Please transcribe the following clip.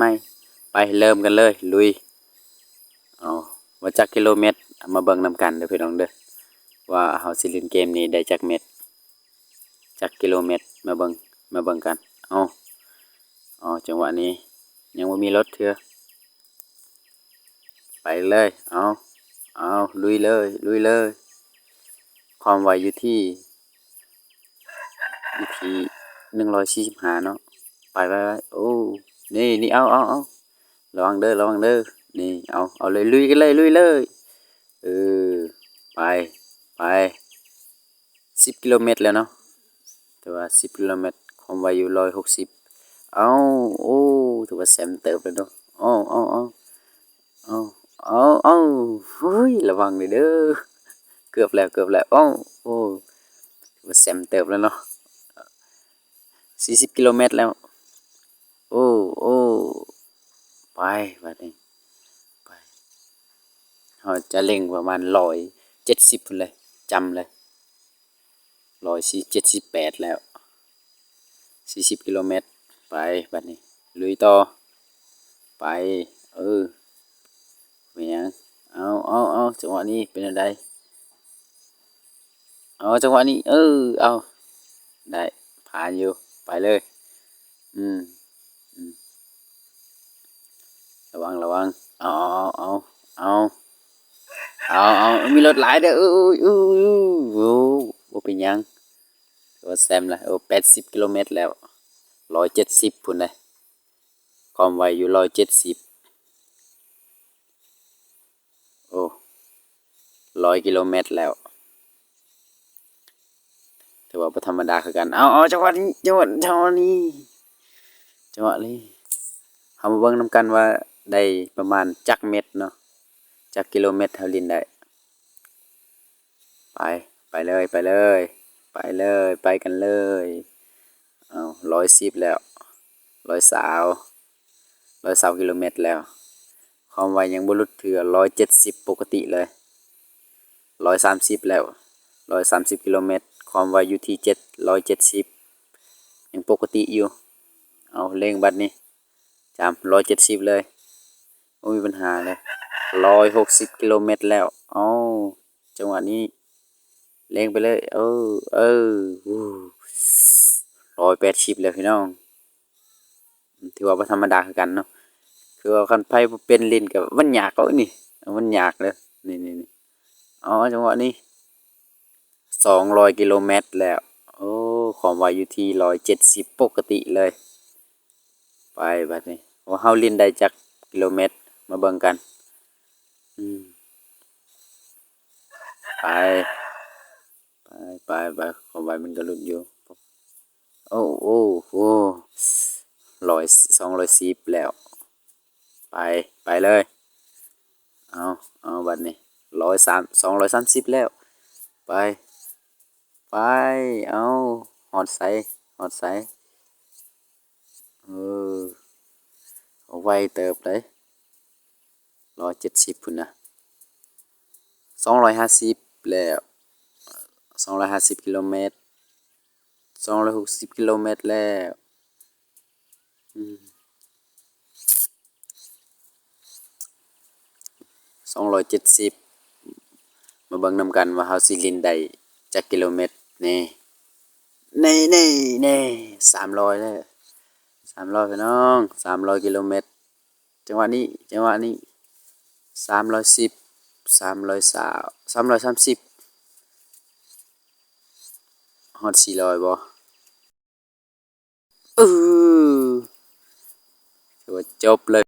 ໃໝ່ ໄປເລີ່ມກັນເລີຍ ລຸຍ. ເອົາ ວ່າຈັກກິໂລແມັດ ເອົາມາເບິ່ງນຳກັນເດີພີ່ນ້ອງເດີ ວ່າເຮົາຊິຫຼິ້ນເກມນີ້ໄດ້ຈັກແມັດ ຈັກກິໂລແມັດ ມາເບິ່ງ ມາເບິ່ງກັນ. ເອົາ ເອົາ ຈັງຫວະນີ້ຍັງບໍ່ມີລົດເທື່ອ ໄປເລີຍ. ເອົາ ເອົາ ລຸຍເລີຍ ລຸຍເລີຍ. ຄວາມໄວຢູ່ທີ່ ຢູ່ທີ່ໜຶ່ງຮ້ອຍສີ່ສິບຫ້າເນາະ. ໄປ ໄປ ໄປ. ໂອ້ ນີ້ ນີ້ ເອົາ ເອົາ ເອົາ ລະວັງເດີ ລະວັງເດີ. ນີ້ ເອົາ ເອົາເລີຍ ລຸຍກັນເລີຍ ລຸຍເລີຍ. ເອີ ໄປ ໄປ. ສິບກິໂລແມັດແລ້ວເນາະ ແຕ່ວ່າສິບກິໂລແມັດ ຄວາມໄວຢູ່ຮ້ອຍຫົກສິບ. ເອົາ ໂອ້ ຖືວ່າແຊມເຕີບແລ້ວເນາະ. ເອົາ ເອົາ ເອົາ ເອົາ ເອົາ ເອົາ ເຮີ້ຍ ລະວັງເດີ ເກືອບແລ້ວ ເກືອບແລ້ວ. ເອົາ ໂອ້ ຖືວ່າແຊມເຕີບແລ້ວເນາະ ສີ່ສິບກິໂລແມັດແລ້ວ. ໂອ້ ໂອ້ ໄປ ບາດນີ້ ໄປ. ເຮົາຈະເລັ່ງປະມານຮ້ອຍເຈັດສິບພຸ້ນເລີຍ ຈຳເລີຍ ຮ້ອຍເຈັດສິບແປດແລ້ວ ສີ່ສິບກິໂລແມັດ. ໄປ ບາດນີ້ ລຸຍຕໍ່ ໄປ. ເອີ ແມ່ນຫຍັງ? ເອົາ ເອົາ ເອົາ ຈັງຫວະນີ້ເປັນແນວໃດ? ເອົາ ຈັງຫວະນີ້ ເອີ ເອົາ ໄດ້ ຜ່ານຢູ່ ໄປເລີຍ. ອືມ ອືມ ລະວັງ ລະວັງ. ເອົາ ເອົາ ເອົາ ເອົາ ເອົາ ເອົາ ມີລົດຫຼາຍເດີ. ໂອ້ຍ ໂອ້ຍ ໂອ້ຍ ໂອ້ ບໍ່ເປັນຫຍັງ ຖືວ່າແຊມລະ. ໂອ້ ແປດສິບກິໂລແມັດແລ້ວ ຮ້ອຍເຈັດສິບພຸ້ນເດ້ ຄວາມໄວຢູ່ຮ້ອຍເຈັດສິບ. ໂອ້ ຮ້ອຍກິໂລແມັດແລ້ວ ຖືວ່າບໍ່ທຳມະດາຄືກັນ. ເອົາ ເອົາ ຈັງຫວະນີ້ ຈັງຫວະ ຈັງຫວະນີ້ ຈັງຫວະນີ້ ເຮົາມາເບິ່ງນຳກັນວ່າໄດ້ປະມານຈັກແມັດເນາະ ຈັກກິໂລແມັດເຮົາຫຼິ້ນໄດ້. ໄປ ໄປເລີຍ ໄປເລີຍ ໄປເລີຍ ໄປກັນເລີຍ. ເອົາ ຮ້ອຍສິບແລ້ວ ຮ້ອຍຊາວ ຮ້ອຍຊາວກິໂລແມັດແລ້ວ ຄວາມໄວຍັງບໍ່ຫຼຸດເທື່ອ ຮ້ອຍເຈັດສິບປົກກະຕິເລີຍ. ຮ້ອຍສາມສິບແລ້ວ ຮ້ອຍສາມສິບກິໂລແມັດ ຄວາມໄວຢູ່ທີ່ເຈັດ ຮ້ອຍເຈັດສິບ ຍັງປົກກະຕິຢູ່. ເອົາ ເລັ່ງບາດນີ້ ຈຳ ຮ້ອຍເຈັດສິບເລີຍ ບໍ່ມີບັນຫາເລີຍ ຮ້ອຍຫົກສິບກິໂລແມັດແລ້ວ. ເອົາ ຈັງຫວະນີ້ ເລັ່ງໄປເລີຍ ເອີ ເອີ ຮ້ອຍແປດສິບແລ້ວພີ່ນ້ອງ ຖືວ່າບໍ່ທຳມະດາຄືກັນເນາະ. ຄືວ່າຄັນໃຜບໍ່ເປັນຫຼິ້ນກໍມັນຍາກເນາະ ນີ້ ມັນຍາກເດີ ນີ້ ນີ້ ນີ້. ເອົາ ຈັງຫວະນີ້ ສອງຮ້ອຍກິໂລແມັດແລ້ວ ໂອ້ ຄວາມໄວຢູ່ທີ່ຮ້ອຍເຈັດສິບປົກກະຕິເລີຍ. ໄປ ບາດນີ້ ວ່າເຮົາຫຼິ້ນໄດ້ຈັກກິໂລແມັດ ມາເບິ່ງກັນ. ອືມ ໄປ ໄປ ໄປ ໄປ ຄວາມໄວມັນກໍຫຼຸດຢູ່. ໂອ້ ໂອ້ ໂອ້ ຮ້ອຍ ສອງຮ້ອຍສິບແລ້ວ ໄປ ໄປເລີຍ. ເອົາ ເອົາ ບາດນີ້ ຮ້ອຍສາມ ສອງຮ້ອຍສາມສິບແລ້ວ ໄປ ໄປ. ເອົາ ຮອດໃສ ຮອດໃສ? ເອີ ເອົາ ໄວເຕີບເດ ຮ້ອຍເຈັດສິບພຸ້ນນະ ສອງຮ້ອຍຫ້າສິບແລ້ວ ສອງຮ້ອຍຫ້າສິບກິໂລແມັດ ສອງຮ້ອຍຫົກສິບກິໂລແມັດແລ້ວ. ອືມ ສອງຮ້ອຍເຈັດສິບ ມາເບິ່ງນຳກັນວ່າເຮົາຊິຫຼິ້ນໄດ້ຈັກກິໂລແມັດ. ນີ້ ນີ້ ນີ້ ນີ້ ສາມຮ້ອຍແລ້ວ ສາມຮ້ອຍ ພີ່ນ້ອງ ສາມຮ້ອຍກິໂລແມັດ. ຈັງຫວະນີ້ ຈັງຫວະນີ້ ສາມຮ້ອຍສິບ ສາມຮ້ອຍຊາວ ສາມຮ້ອຍສາມສິບ ຮອດສີ່ຮ້ອຍບໍ່? ເອີ ຖືວ່າຈົບເລີຍ